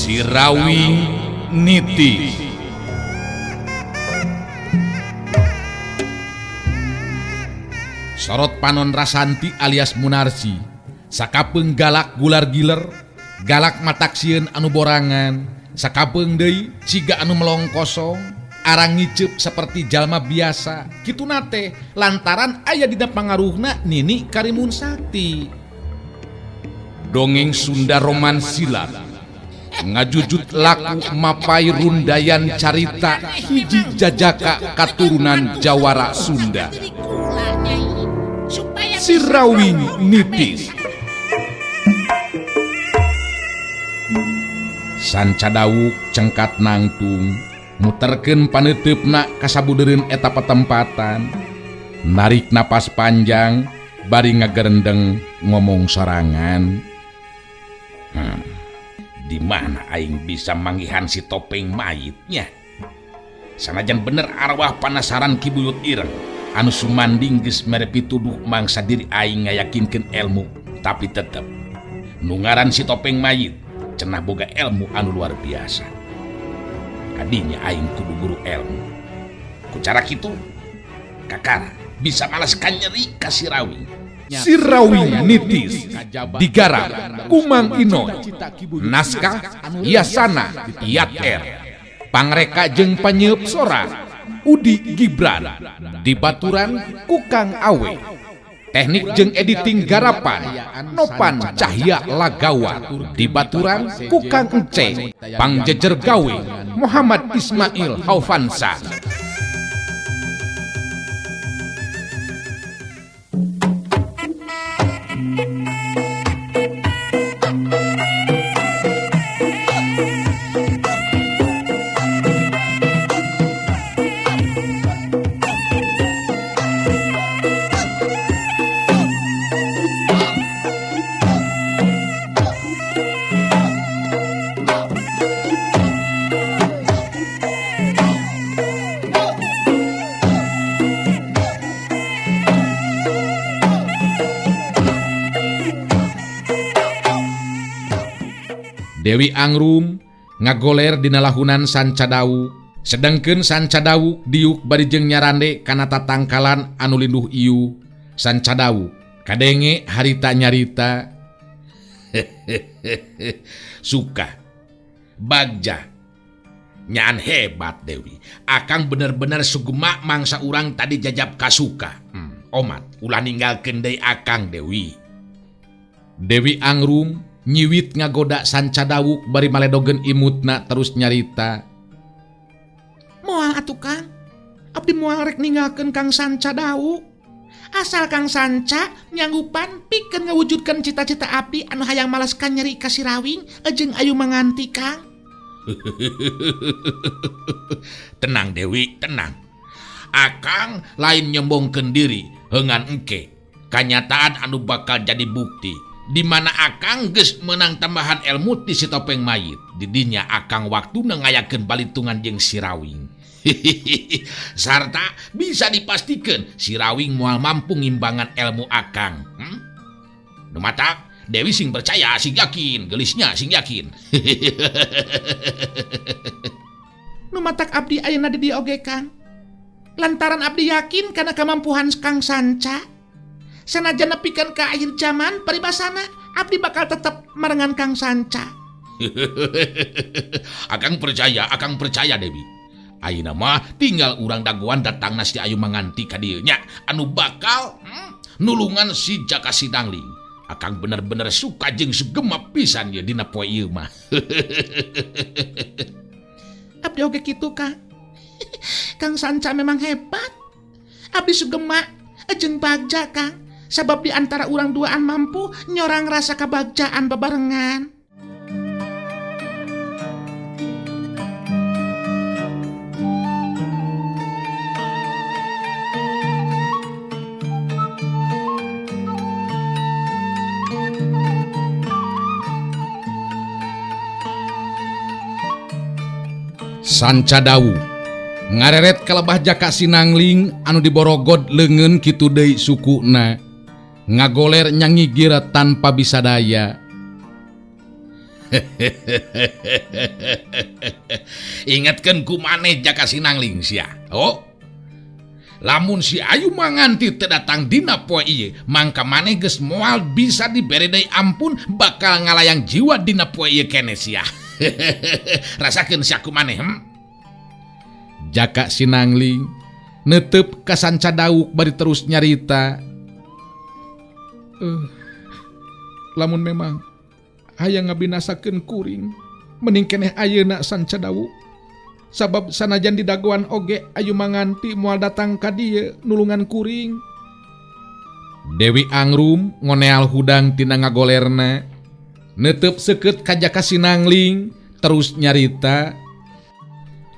Sirawing Niti. Sorot panon Rasanti alias Munarsi sakapeung galak gular giler, galak matak sieun anu borangan, sakapeung deui siga anu melong kosong, arang ngiceup seperti jalma biasa. Kituna teh lantaran aya dina pangaruhna Nini Karimun Sakti. Dongeng Sunda Roman Silat ngajujut laku mapai rundayan carita hiji jajaka katurunan Jawara Sunda. Sirawing Nitis. Sanca Dawuk cengkat nangtung muterkeun paneuteup kasabudereun eta patempatan, narik napas panjang bari ngagerendeng ngomong sorangan. Di mana aing bisa manggihan si topeng mayitnya? Sanajan bener arwah panasaran Ki Buyut Ireng anu sumanding geus mere pituduh mangsa diri aing ngayakinkeun ilmu, tapi tetep nu ngaran si topeng mayit cenah boga ilmu anu luar biasa. Kadinya aing kudu guru ilmu. Ku cara kitu kakara bisa malas kanyeri ka Sirawing. Sirawing Nitis digarap Kumang Inoy, naskah Yasana Yat R, pangreka jeung panyeup sora Udi Gibran, dibaturan Kukang Awe, teknik jeung editing garapan Nopan Cahya Lagawa, dibaturan Kukang Ence, pangjejer gawe Muhammad Ismail Haufansa. Dewi Angrum ngagoler dina lahunan Sanca Dawuk, sedengkeun Sanca Dawuk diuk bari jeung nyarande kana tatangkalan anu linduh ieu. Sanca Dawuk kadenge harita nyarita. Suka bagja nyaan hebat Dewi, akang bener-bener sugema mangsa urang tadi jajab kasuka. Omat ulah ninggalkeun deui akang Dewi. Dewi Angrum nyiwit ngagoda Sanca Dawuk bari maledogeun imutna terus nyarita. Moal atuh Kang, abdi moal rek ninggalkeun Kang Sanca Dawuk. Asal Kang Sanca nyanggupan pikeun ngawujudkeun cita-cita abdi anu hayang malaskan nyeri ka Sirawing jeung Ayu Manganti Kang. Tenang Dewi, tenang. Akang lain nyombongkeun diri heungan engke. Kanyataan anu bakal jadi bukti di mana akang geus menang tambahan ilmu ti si topeng mayit. Didinya akang waktuna ngayakeun balitungan jeung Sirawing. Sarta bisa dipastikan Sirawing moal mampu ngimbangan ilmu akang. Nu matak Dewi sing percaya, sing yakin, gelisnya sing yakin. Nu matak abdi ayeuna di dieu oge Kang. Lantaran abdi yakin kana kemampuan Kang Sanca. Sanajan nepikeun ka akhir zaman paribasana abdi bakal tetep marengan Kang Sanca. Akang percaya Dewi. Ayeuna mah tinggal urang dagoan datangna si Ayu Manganti ka dieu nya anu bakal nulungan si Jaka Sinangling. Akang bener-bener suka jeung sugema pisan ye dina poe ieu mah. Abdi oge kitu Kang. Kang Sanca memang hebat. Abdi sugema jeung bagja Kang. Sabab di antara urang duaan mampu nyorang rasa kebagjaan bebarengan. Sanca Dawuk ngareret kalebah Jaka Sinangling anu diborogod leungeun kitu deui sukuna. Ngagoler nyangigir tanpa bisa daya. Ingatkeun ku maneh Jaka Sinangling sia. Oh. Lamun si Ayu Manganti teu datang dina poe ieu, mangka maneh geus moal bisa dibere deui ampun bakal ngalayang jiwa dina poe ieu keneh sia. Rasakeun sia ku maneh. Jaka Sinangling netep ka Sanca Dawuk bari terus nyarita. Lamun memang hayang ngabinasakeun kuring, mending keneh ayeuna Sanca Dawuk. Sabab sanajan didagoan oge Ayu Manganti moal datang ka dieu nulungan kuring. Dewi Angrum ngoneal hudang tina ngagolerna, netep seukeut ka Jaka Sinangling terus nyarita.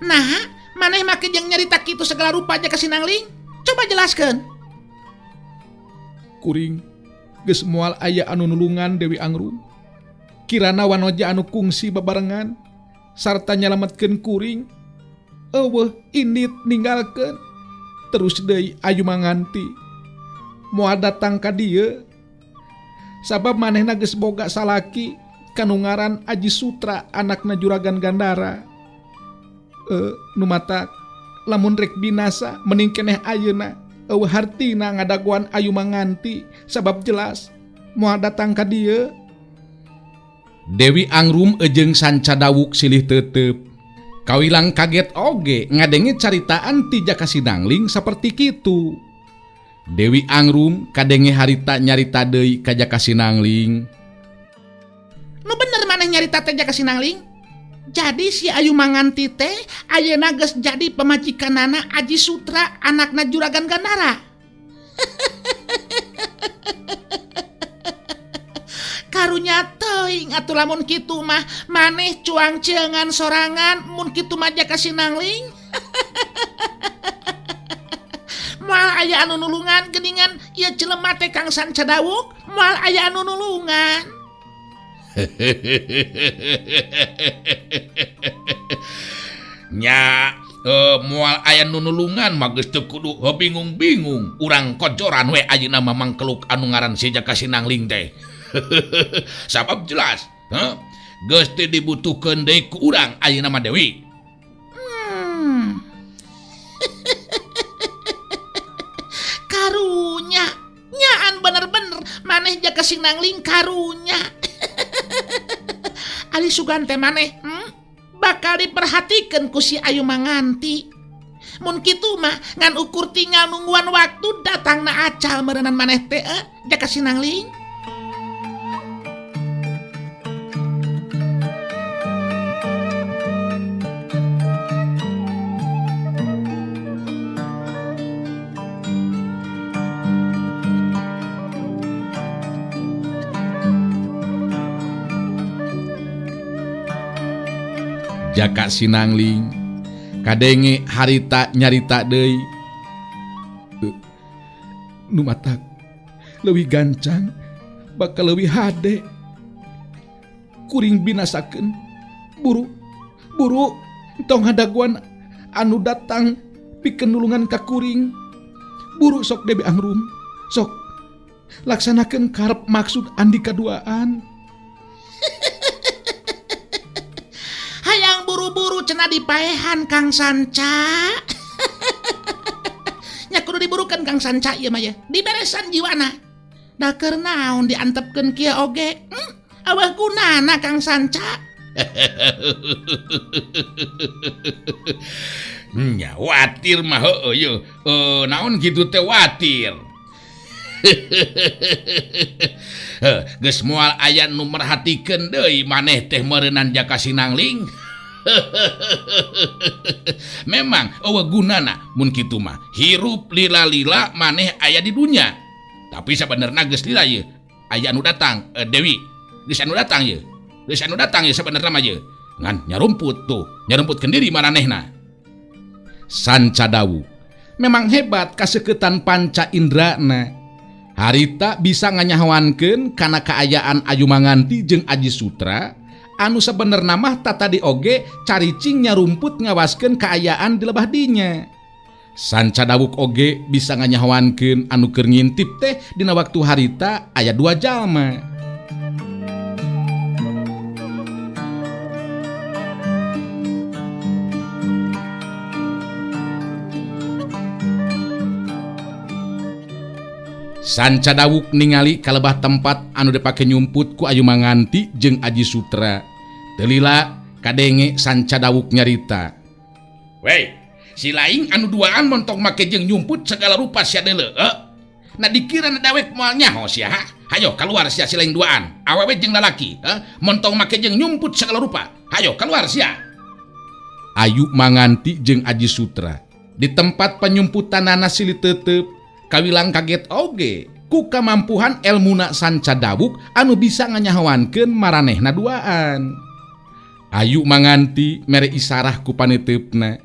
Nah, maneh make jeung nyarita kitu segala rupa Jaka Sinangling? Coba jelaskeun. Kuring geus moal aya anu nulungan Dewi Angrum. Kirana wanoja anu kungsi babarengan sarta nyalametkeun kuring. Eueuh indit ninggalkeun. Terus deui Ayu Manganti moal datang ka dieu. Sabab manehna geus boga salaki kanu ngaran Aji Sutra anakna Juragan Gandara. Nu matak lamun rek binasa mending keneh ayeuna. Eueuh hartina ngadagoan Ayu Manganti sabab jelas moal datang ka dieu. Dewi Angrum jeung Sanca Dawuk silih tetep. Kawilang kaget oge ngadenge caritaan ti Jaka Sinangling saperti kitu. Dewi Angrum kadenge harita nyarita deui ka Jaka Sinangling. Nu bener maneh nyarita teh Jaka Sinangling? Jadi si Ayu Manganti teh ayeuna geus jadi pamajikanana Aji Sutra anakna Juragan Gandara. Karunya teuing atuh lamun kitu mah maneh cuang ceungan sorangan mun kitu mah Jaka Sinangling. Moal aya anu nulungan geuningan ieu jelema teh Kang Sanca Dawuk, moal aya anu nulungan. Nya moal aya nu nulungan mah geus teu kudu bingung-bingung. Urang kojoran we ayeuna mah mangkeluk anu ngaran si Jaka Sinangling teh. Sabab jelas, geus teu dibutuhkeun deui ku urang ayeuna mah Dewi. Karunya, nyaan bener-bener maneh Jaka Sinangling karunya. Ari sugan teh maneh, bakal diperhatikeun ku si Ayu Manganti. Mun kitu mah ngan ukur tinggal nungguan waktu datangna acal meureunan maneh teh, Jaka Sinangling. Jaka Sinangling kadenge harita nyarita deui. Nu matak leuwih gancang bakal leuwih hade. Kuring binasakeun buru buru tong hadaguan anu datang pikeun nulungan ka kuring. Buru sok Dewi Angrum sok laksanakeun karep maksud andika duaan. Hayang buru-buru cenah dipaehan Kang Sanca. Nya kudu diburukeun Kang Sanca ieu mah ye. Diberesan jiwana. Da keur naon diantepkeun kieu oge? Awah gunana Kang Sanca. Nya watir mah heueuh ye. Naon kitu teh watir. Geus moal aya nu merhatikeun deui maneh teh meureunan Jaka Sinangling. Memang eueuh gunana mun kitu mah. Hirup lila-lila maneh aya di dunya. Tapi sabenerna geus lila ye. Aya anu datang, Dewi. Geus anu datang ye. Geus anu datang ye sabenerna mah ye. Ngan nyarumput tuh, nyarumput kendiri maranehna. Sanca Dawuk memang hebat kaseukeutan panca indrana. Harita bisa nganyahoankeun kana kaayaan Ayu Manganti jeung Aji Sutra anu sabenerna mah tatadi oge caricing nyarumput ngawaskeun kaayaan di lebah dinya. Sanca Dawuk oge bisa nganyahoankeun anu keur ngintip teh dina waktu harita aya dua jalma. Sanca Dawuk ningali kalebah tempat anu dipake nyumput ku Ayu Manganti jeung Aji Sutra. Teu lila kadenge Sanca Dawuk nyarita. Wey, si laing anu duaan montong make jeung nyumput segala rupa sia deuleu. Nah dikira na dewek moal nyaho sia ha? Hayo keluar sia si laing duaan. Awewe jeung lalaki, montong make jeung nyumput segala rupa. Hayo keluar sia. Ayu Manganti jeung Aji Sutra di tempat penyumputanana silih tetep. Kawilang kaget oge ku kamampuhan elmuna Sanca Dawuk anu bisa nganyahoankeun maranehna duaan. Ayu Manganti mere isarah ku paneteupna.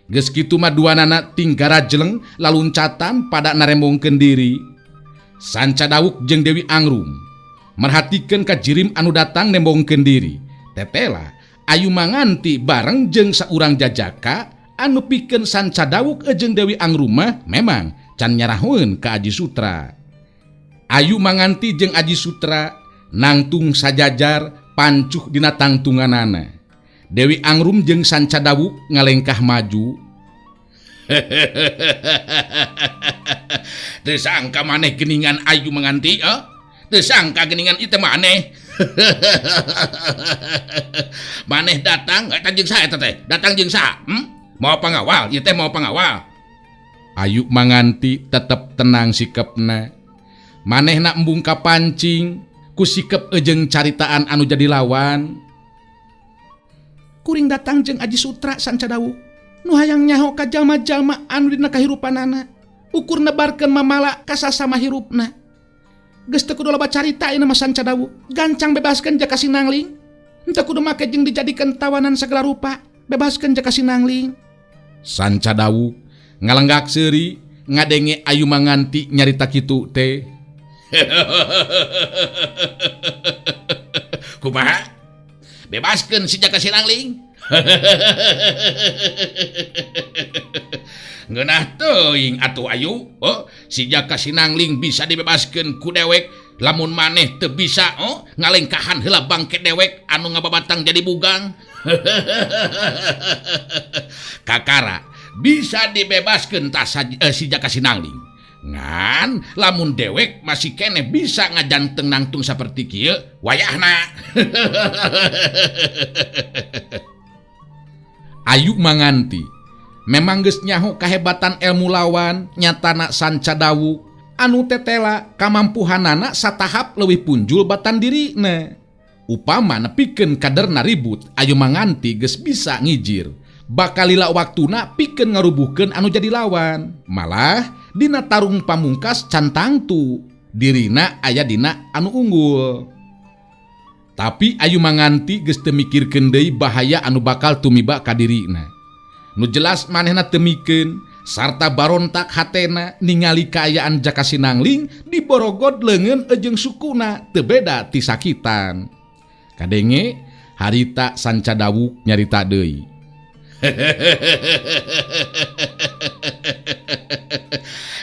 Geus kitu mah duanana tinggara jeleng laluncatan pada narembongkeun diri. Sanca Dawuk jeung Dewi Angrum merhatikeun ka jirim anu datang nembongkeun diri. Tetela Ayu Manganti bareng jeung saurang jajaka anu pikeun Sanca Dawuk jeung Dewi Angrum mah memang can nyarahoeun ka Aji Sutra. Ayu Manganti jeung Aji Sutra nangtung sajajar pancuh dina tangtunganana. Dewi Angrum jeung Sanca Dawuk ngalengkah maju. Teu sangka maneh geuningan Ayu Manganti, Teu sangka geuningan ieu teh maneh. Maneh datang eta jeung saha eta teh? Datang jeung saha? Mau pangawal, ieu teh mau pangawal. Ayu Manganti tetep tenang sikepna. Manehna embung kapancing ku sikep jeung caritaan anu jadi lawan. Kuring datang jeung Aji Sutra Sanca Dawuk. Nu hayang nyaho ka jalma-jalma anu dina kahirupanana. Ukur nebarkeun mamala ka sasama hirupna. Geus teu kudu loba carita ayeuna mah Sanca Dawuk. Gancang bebaskeun Jaka Sinangling. Henteu kudu make jeung dijadikeun tawanan sagala rupa. Bebaskeun Jaka Sinangling. Sanca Dawuk ngalenggak seuri ngadenge Ayu Manganti nyarita kitu teh. Kumaha? Bebaskeun si Jaka Sinangling. Ngeunah teuing atuh Ayu, oh, si Jaka Sinangling bisa dibebaskeun ku dewek lamun maneh teu bisa oh, ngalengkahan heula bangke dewek anu ngababatang jadi bugang. Kakara bisa dibebaskeun tah si Jaka Sinangling. Ngan lamun dewek masih keneh bisa ngajanteng nangtung saperti kieu wayahna. Ayu Manganti memang geus nyaho kahebatan ilmu lawan nyatana Sanca Dawuk anu tetela kamampuhanana satahap leuwih punjul batan dirina. Upama nepikeun kaderna ribut Ayu Manganti geus bisa ngijir. Bakal lila waktuna pikeun ngarubuhkeun anu jadi lawan. Malah dina tarung pamungkas can tangtu dirina aya dina anu unggul. Tapi Ayu Manganti geus teu mikirkeun deui bahaya anu bakal tumiba ka dirina. Nu jelas manehna teu mikeun sarta barontak hatena ningali kaayaan Jaka Sinangling diborogod leungeun jeung sukuna teu beda ti sakitan. Kadenge harita Sanca Dawuk nyarita deui.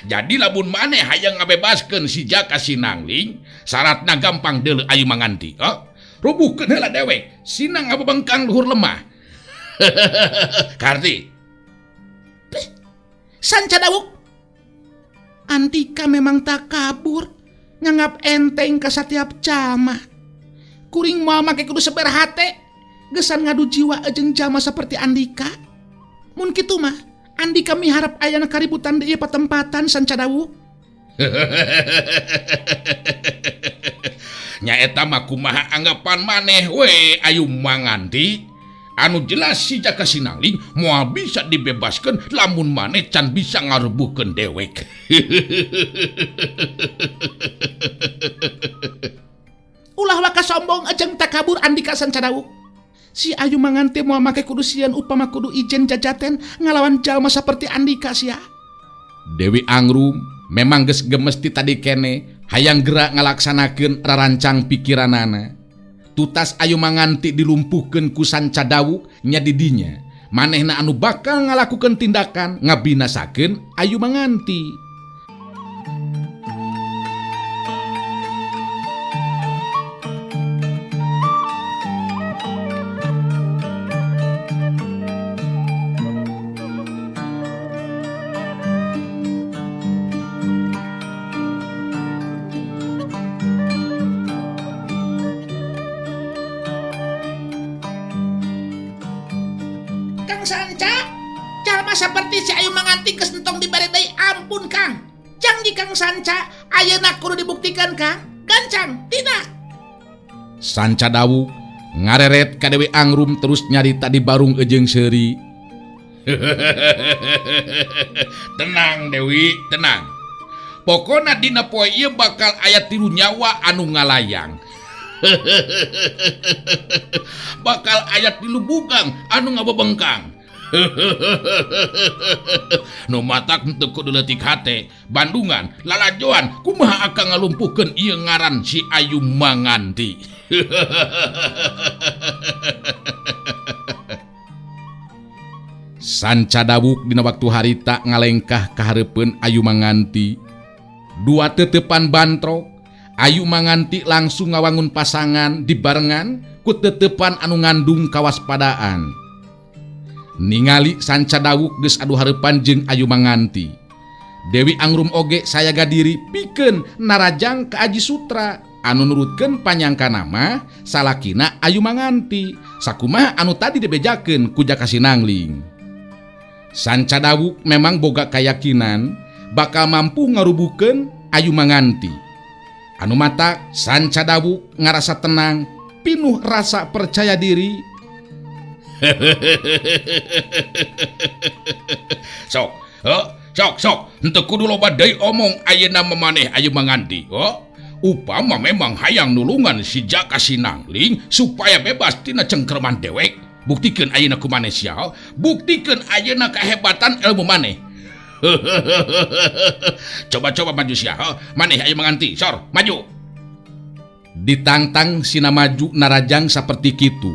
Jadi lamun maneh hayang ngabebaskeun si Jaka Sinangling, syaratna gampang deuleu Ayu Manganti. Oh, rubuhkeun heula dewek, sinang ngabebengkang luhur lemah. Karti. Sanca Dawuk. Antika memang tak kabur, nganggap enteng ka satiap jalma. Kuring moal make kudu seber hate. Gesan ngadu jiwa jeung jalma seperti Andika. Mun kitu mah Andika miharap ayana kaributan di ieu patempatan Sanca Dawuk. Nyaeta mah kumaha anggapan maneh we Ayu Manganti. Anu jelas si Jaka Sinangling moal bisa dibebaskeun lamun maneh can bisa ngarubuhkeun dewek. Ulah waka sombong jeung takabur Andika Sanca Dawuk. Si Ayu Manganti moal make kudu sieun upama kudu ijen jajaten ngalawan jalma seperti Andika sia. Dewi Angrum memang geus gemes ti tadi kene hayang gerak ngalaksanakeun rarancang pikiranana. Tutas Ayu Manganti dilumpuhkeun ku Sanca Dawuk nya di dinya. Manehna anu bakal ngalakukeun tindakan ngabinasakeun Ayu Manganti. Kang Sanca. Jalma saperti si Ayu Manganti geus entong dibere deui ampun Kang. Janji Kang Sanca ayeuna kudu dibuktikan Kang. Gancang tindak. Sanca Dawuk ngareret ka Dewi Angrum terus nyarita di barung eujeung seuri. Tenang Dewi, tenang. Pokona dina poe ieu bakal aya tilu nyawa anu ngalayang. Bakal aya tilu bugang anu ngabebengkang. Nu matak henteu kudu leutik hate, Bandungan, lalajoan, kumaha akang ngalumpuhkeun ieu ngaran si Ayu Manganti. Sanca Dawuk dina waktu harita ngalengkah ka hareupeun Ayu Manganti. Dua tetepan bantrok, Ayu Manganti langsung ngawangun pasangan dibarengan ku tetepan anu ngandung kawaspadaan. Ningali Sanca Dawuk geus adu hareupan jeung Ayu Manganti. Dewi Angrum oge sayaga diri pikeun narajang ka Aji Sutra anu nurutkeun panyangka nama salakina Ayu Manganti. Sakumaha anu tadi dibejakeun ku Jaka Sinangling. Sanca Dawuk memang boga kayakinan bakal mampu ngarubukeun Ayu Manganti. Anu mata Sanca Dawuk ngarasa tenang, pinuh rasa percaya diri. Sok, sok, sok, henteu kudu loba deui omong ayeuna mamaneh Ayu Manganti. Oh, upama memang hayang nulungan si Jaka Sinangling supaya bebas tina cengkerman dewek. Buktikeun ayeuna ku maneh sia, buktikeun ayeuna kehebatan ilmu maneh. Coba-coba maju sia, maneh Ayu Manganti, sor, maju. Ditantang sina maju narajang saperti kitu.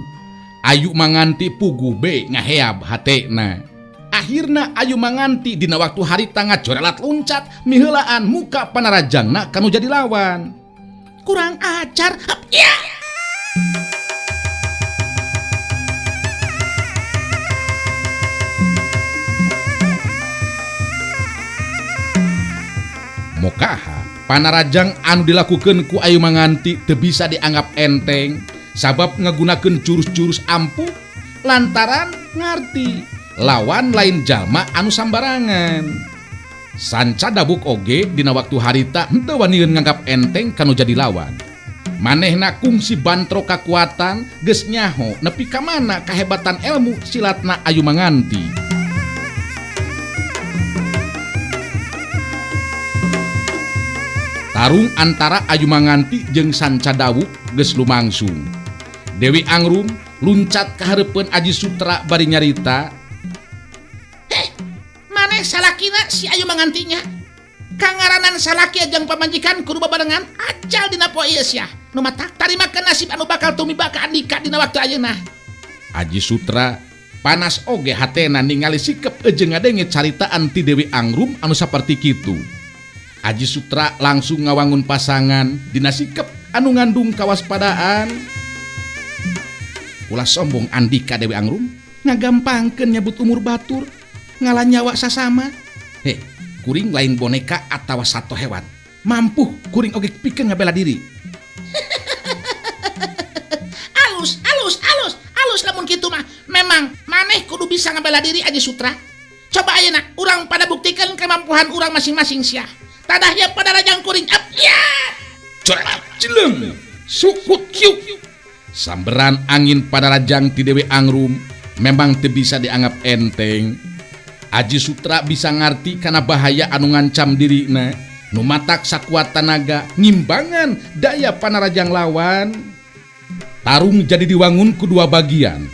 Ayu Manganti puguh be ngaheab hatena. Akhirna Ayu Manganti dina waktu harita ngajorelat loncat miheulaan muka panarajangna kanu jadi lawan. Kurang ajar. Ya. Mokaha panarajang anu dilakukeun ku Ayu Manganti teu bisa dianggap enteng sabab ngagunakeun jurus-jurus ampuh lantaran ngarti lawan lain jalma anu sambarangan. Sanca Dawuk oge dina waktu harita henteu waniun nganggap enteng kanu jadi lawan. Manehna kungsi bantro kakuatan geus nyaho nepi ka mana kahebatan ilmu silatna Ayu Manganti. Tarung antara Ayu Manganti jeung Sanca Dawuk geus lumangsung. Dewi Angrum luncat ka hareupeun Aji Sutra bari nyarita, "Heh, maneh salakina si Ayu Mangantinya. Kangaranan salaki jeung pamajikan kudu babarengan acal dina poe ieu sia. Nu matak tarimakeun nasib anu bakal tumiba ka andika dina waktu ayeuna." Aji Sutra panas oge hatena ningali sikep jeung ngadenge caritaan ti Dewi Angrum anu saperti kitu. Aji Sutra langsung ngawangun pasangan dina sikep anu ngandung kawaspadaan. Ulah sombong andika Dewi Angrum, ngagampangkeun nyebut umur batur, ngalah nyawa sasama. Heh, kuring lain boneka atawa sato hewan. Mampu kuring oge pikeun ngabela diri. Alus, alus, alus, alus lamun kitu mah. Memang maneh kudu bisa ngabela diri Aji Sutra. Coba ayeuna urang pada buktikan kemampuan urang masing-masing sia. Tadahnya pada rajang kuring. Up, ya. Coret jeleng, sukut kiuk. Samberan angin pada rajang ti Dewi Angrum memang teu bisa dianggap enteng. Aji Sutra bisa ngarti kana bahaya anu ngancam dirina. Nu matak sakuat tanaga ngimbangan daya panarajang lawan. Tarung jadi diwangun ku dua bagian.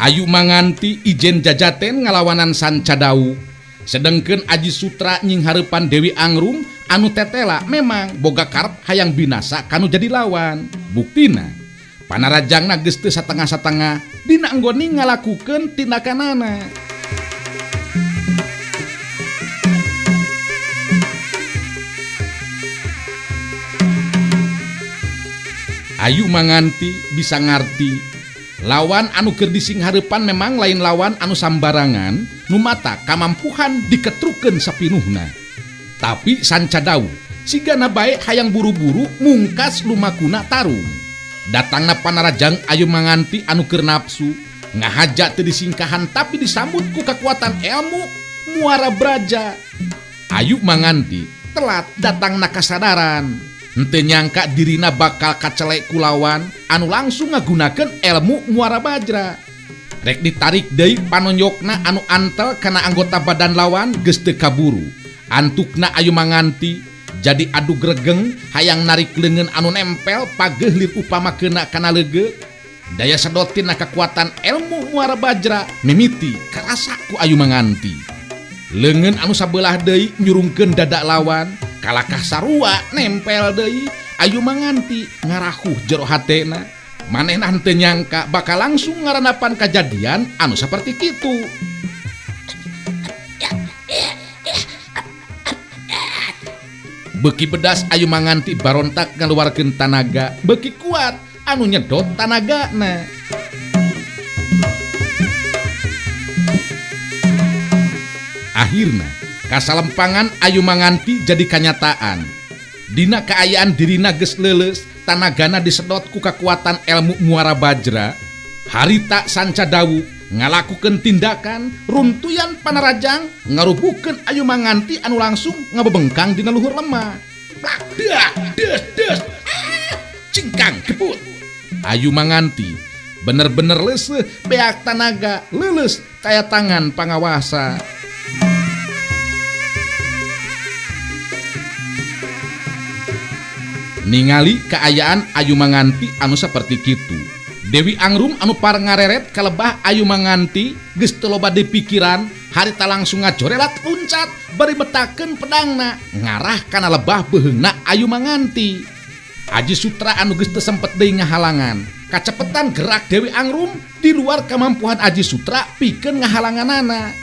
Ayu Manganti ijen jajaten ngalawanan Sanca Dawuk. Sedengkeun Aji Sutra nying hareupan Dewi Angrum anu tetela memang boga karep hayang binasa kanu jadi lawan. Buktina panarajangna geus teu satengah-satengah dina anggone ngalakukeun tindakanana. Ayu Manganti bisa ngarti lawan anu keur dising hareupan memang lain lawan anu sambarangan nu mata kamampuhan diketrukeun sapinuhna. Tapi Sanca Dawuk sigana bae hayang buru-buru mungkas lumakuna tarung. Datangna panarajang Ayu Manganti anu keur nafsu Ngahaja teu disingkahan tapi disambut ku kekuatan ilmu Muara Braja. Ayu Manganti telat datang na kasadaran. Henteu nyangka dirina bakal kacelek ku lawan anu langsung ngagunakeun ilmu Muara Bajra. Rek ditarik deui panonyokna anu antel kana anggota badan lawan geus teu kaburu. Antukna Ayu Manganti jadi adu gregeng hayang narik leungeun anu nempel pageuh lir upama keuna kana leugeut. Daya sedotin na kekuatan ilmu Muara Bajra mimiti karasa ku Ayu Manganti. Leungeun anu sabelah deui nyurungkeun dada lawan, kalakah sarua nempel deui. Ayu Manganti ngarahuh jero hatena. Manehna henteu nyangka bakal langsung ngarandapan kajadian anu saperti kitu. Beuki bedas Ayu Manganti barontak ngaluarkeun tanaga, beuki kuat anu nyedot tanagana. Akhirna kasalempangan Ayu Manganti jadi kanyataan. Dina kaayaan dirina geus leuleus, tanagana disedot ku kakuatan ilmu Muara Bajra. Harita sanca dawuk ngalakukeun tindakan runtuyan panarajang ngarubuhkeun Ayu Manganti anu langsung ngabebengkang dina luhur lemah. Plak dah des des. Cingkang kebut. Ayu Manganti bener-bener leuseuh beak tanaga leuleus kaya tangan pangawasa. Ningali kaayaan Ayu Manganti anu saperti kitu, Dewi Angrum anu parngareret kalebah Ayu Manganti geus teu loba dipikiran, harita langsung ngajorelat luncat bari betakeun pedangna ngarah kana lebah beuheungna Ayu Manganti. Aji Sutra anu geus teu sempet deui ngahalangan. Kacepetan gerak Dewi Angrum di luar kemampuan Aji Sutra pikeun ngahalanganana.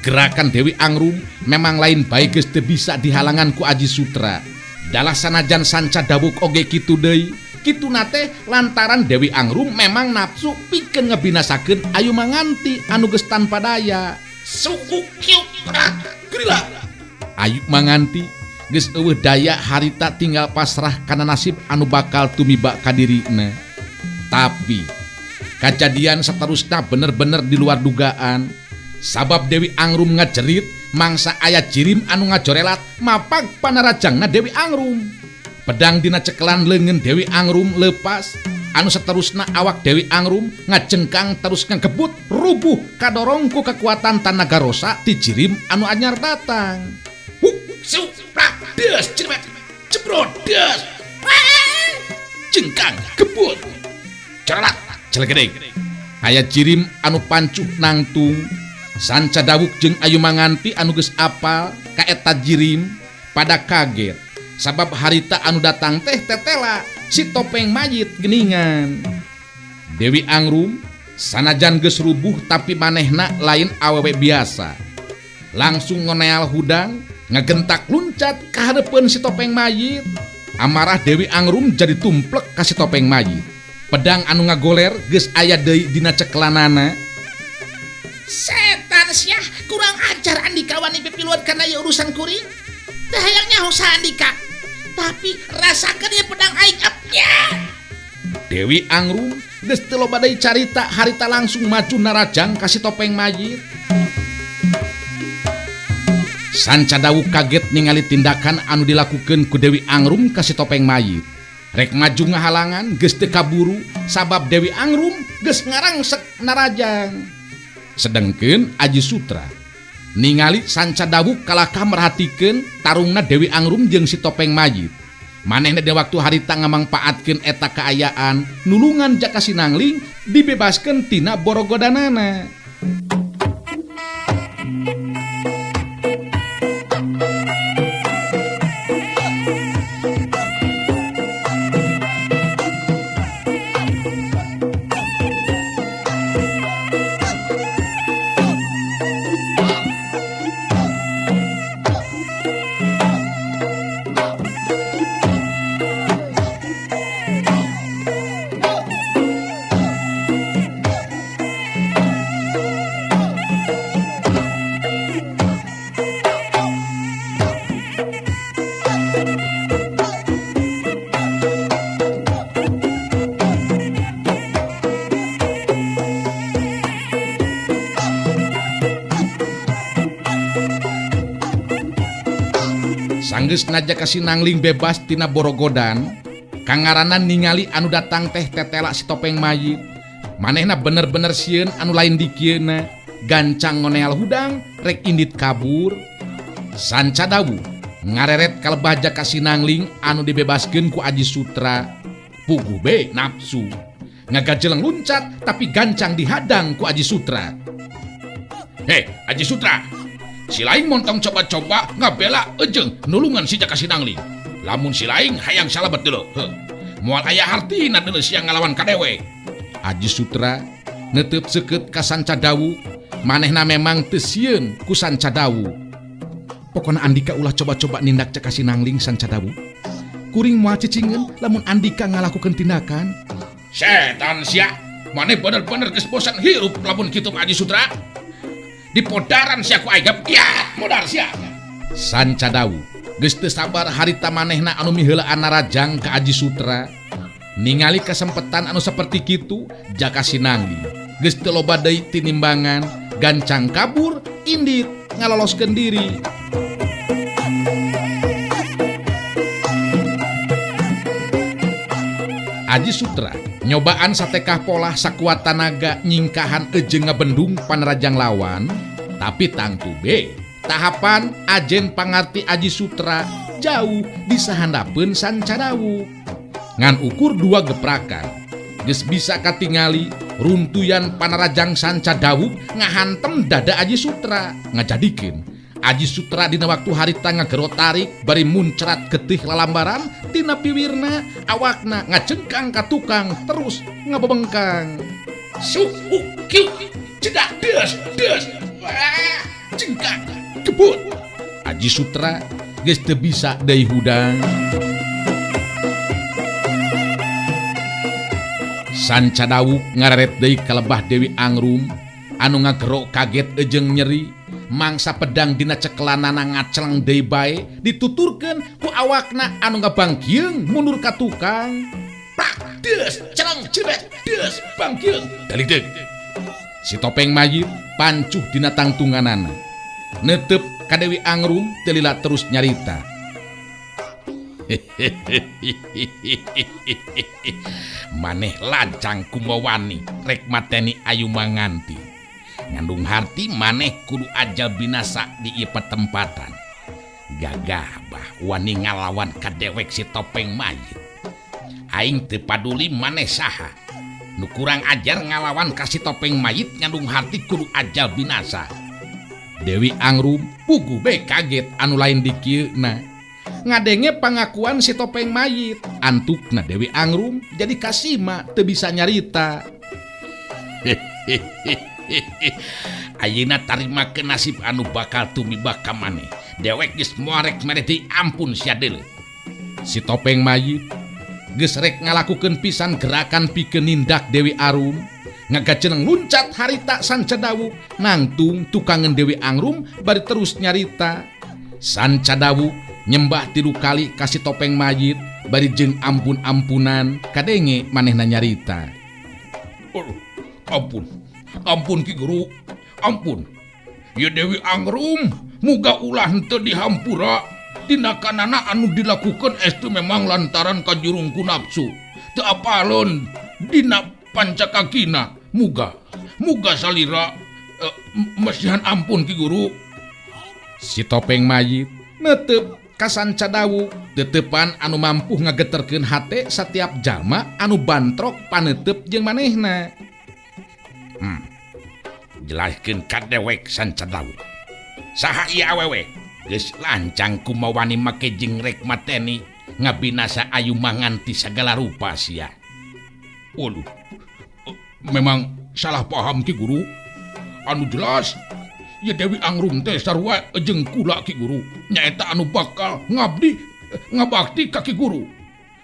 Gerakan Dewi Angrum memang lain bae geus teu bisa dihalangan ku Aji Sutra. Dalah sanajan sanca dawuk oge kitu deui, kituna teh lantaran Dewi Angrum memang nafsu pikeun ngebinasakeun Ayu Manganti anu geus tanpa daya. Suku kieu gerila. Ayu Manganti geus eueuh daya harita tinggal pasrah kana nasib anu bakal tumiba ka dirina. Tapi kajadian saterusna bener-bener di luar dugaan. Sabab Dewi Angrum ngajerit mangsa aya jirim anu ngajorelat mapag panarajangna Dewi Angrum. Pedang dina cekelan leungeun Dewi Angrum lepas, anu saterusna awak Dewi Angrum ngajengkang terus ngagebut rubuh kadorong ku kekuatan tanaga rosa ti jirim anu anyar datang. Des, jebrot, des, jengkang, gebut, cerelat, celegedeg. Aya jirim anu pancuh nangtung, sanca dawuk jeung Ayu Manganti anu geus apal ka eta jirim pada kaget. Sabab harita anu datang teh tetela si topeng mayit geningan. Dewi Angrum sanajan geus rubuh tapi manehna lain awewe biasa. Langsung ngoneal hudang, ngegentak luncat ka hareupeun si topeng mayit. Amarah Dewi Angrum jadi tumplek ka si topeng mayit. Pedang anu ngagoler geus aya deui dina cekelanana. Setan sia, kurang ajar Andika wani pipiluan kana ieu urusan kuring. Teu hayang nyaho saha Andika. Tapi rasakeun ieu pedang aing ya. Dewi Angrum geus teu loba deui carita, harita langsung maju narajang ka si topeng mayit. Sanca dawuk kaget ningali tindakan anu dilakukeun ku Dewi Angrum ka si topeng mayit. Rek maju ngahalangan geus teu kaburu sabab Dewi Angrum geus ngarangsek narajang. Sedengkeun Aji Sutra ningali sanca dawuk kalakah merhatikeun tarungna Dewi Angrum jeung si topeng mayit. Manehna di waktu harita ngamangpaatkeun eta kaayaan nulungan Jaka Sinangling dibebaskeun tina borogodanana. Sanggeus Jaka Sinangling bebas tina borogodan, kangaranan ningali anu datang teh tetela si topeng mayit. Manehna bener-bener sieun anu lain dikieuna, gancang ngoneal hudang rek indit kabur. Sanca Dawu ngareret kalebah Jaka Sinangling anu dibebaskeun ku Aji Sutra. Puguh be nafsu. Ngagajeleng luncat tapi gancang dihadang ku Aji Sutra. Hei Aji Sutra, si laing montong coba-coba ngabela ejeng nulungan si Jaka Sinangling. Lamun si laing hayang salamet deuleu. Heuh. Moal aya hartina deuleu siang ngalawan ka dewe. Aji Sutra netep seukeut ka Sanca Dawu, manehna memang teu sieun ku Sanca Dawu. Pokona Andika ulah coba-coba nindak Jaka Sinangling Sanca Dawu. Kuring moal cicingeun lamun Andika ngalakukeun tindakan. Setan sia, maneh bener-bener geus bosan hirup lamun kitu Aji Sutra. Dipodaran sia ku aing, ya modar sia. Sanca Dawu geus teu sabar harita manehna anu miheulaan narajang ka Aji Sutra. Ningali kasempetan anu saperti kitu, Jaka Sinangling geus teu loba deui tinimbangan, gancang kabur indit ngaloloskeun diri. Aji Sutra nyobaan satekah polah sakuat tanaga nyingkahan ejeng ngabendung panarajang lawan, tapi tangtu be tahapan ajen pangarti Aji Sutra jauh disahandapeun Sanca Dawu. Ngan ukur dua geprakan geus bisa katingali runtuyan panarajang Sanca Dawu ngahantem dada Aji Sutra, ngajadikeun Aji Sutra dina waktu harita ngagero tarik bari muncrat getih lalambaran tina piwirna, awakna ngajengkang ka tukang terus ngabebengkang. Suhu kiu cedak des des wah jengkang jebut. Aji Sutra geus teu bisa deui hudang. Sanca Dawu ngareret deui ka lebah Dewi Angrum anu ngagero kaget ejeng nyeri. Mangsa pedang dina cekelanana ngaceleng deui bae dituturkeun ku awakna anu ngabangkieung mundur ka tukang. Plak deus celeng cebet deus bangkieung dalideug. Si topeng mayit pancuh dina tangtunganana. Netep ka Dewi Angrum teu lila terus nyarita. Maneh lancang kumawani rek mateni ayu manganti. Ngandung harti maneh kudu ajal binasa di ieu patempatan. Gagah bah wani ngalawan ka dewek si topeng mayit. Aing teu paduli maneh saha. Nu kurang ajar ngalawan ka si topeng mayit ngandung harti kudu ajal binasa. Dewi Angrum puguh be kaget anu lain dikieuna. Ngadenge pangakuan si topeng mayit. Antukna Dewi Angrum jadi kasima teu bisa nyarita. Ayeuna tarima ke nasib anu bakal tumiba ka maneh. Dewek geus moal rek mere diampun sia deuleu. Si topeng mayit geus rek ngalakukeun pisan gerakan pikeun nindak Dewi Arum. Ngagajeneng luncat harita Sanca Dawu nangtung tukangeun Dewi Angrum bari terus nyarita. Sanca Dawu nyembah 3 kali ka si topeng mayit bari jeung ampun-ampunan kadenge manehna nyarita. Oh, ampun. Ampun Ki Guru, ampun. Ya Dewi Angrum, muga ulah henteu dihampura. Tindakanana anu dilakukan estu memang lantaran kajurung ku nafsu. Teu apaleun dina pancakakina. Muga, muga salira masihan ampun Ki Guru. Si topeng mayit netep ka Sanca Dawu, tetepan anu mampu ngageterkeun hate satiap jalma anu bantrok panetep jeung manehna. Jelaskeun ka dewek Sanca Dawu. Saha ieu awewe? Geus lancang kumawani make jeung rek mateni ngabinasa ayu manganti sagala rupa sia. Waduh. Memang salah paham Ki Guru. Anu jelas ya Dewi Angrum teh sarua jeung kula Ki Guru. Nyaeta anu bakal ngabdi ngabakti ka Ki Guru.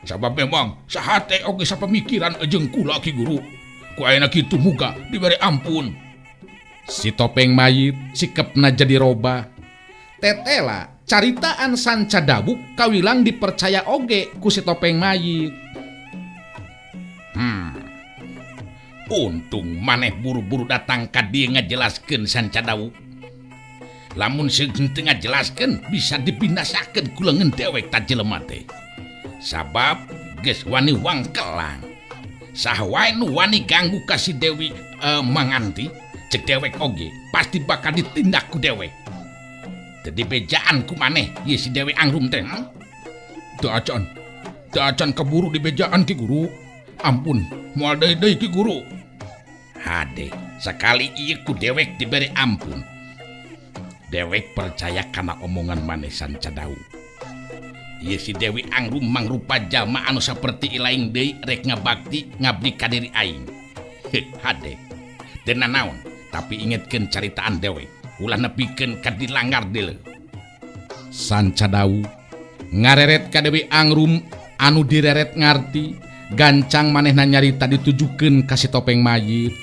Sabab memang sahate oge sapamikiran jeung kula Ki Guru. Ku ayeuna kitu muga dibere ampun. Si topeng mayit sikepna jadi robah. Tetela caritaan Sanca Dawu kawilang dipercaya oge ku si topeng mayit. Untung maneh buru-buru datang ka dieu ngajelaskeun Sanca Dawu. Lamun seung henteu ngajelaskeun bisa dibinasakeun ku leungeun dewek ta jelema teh. Sabab geus wani wangkelang. Saha wae nu wani ganggu ka si Dewi Manganti, cek dewek oge pasti bakal ditindak ku dewek. Teu dibejaan ku maneh ieu si Dewi Angrum teh. Teu acan. Teu acan keburu dibejaan Ki Guru. Ampun, moal deui-deui Ki Guru. Hade, sakali ieu ku dewek dibere ampun. Dewek percaya kana omongan maneh Sanca Dawu. Ieu si Dewi Angrum mangrupa jalma anu saperti ilaing deui rek ngabakti ngabdi ka diri aing. Heh, hade. Teu nanaon, tapi ingetkeun caritaan dewek, ulah nepikeun ka dilanggar deuleu. Sanca Dawu ngareret ka Dewi Angrum anu direret ngarti, gancang manehna nyarita ditujukeun ka si topeng mayit.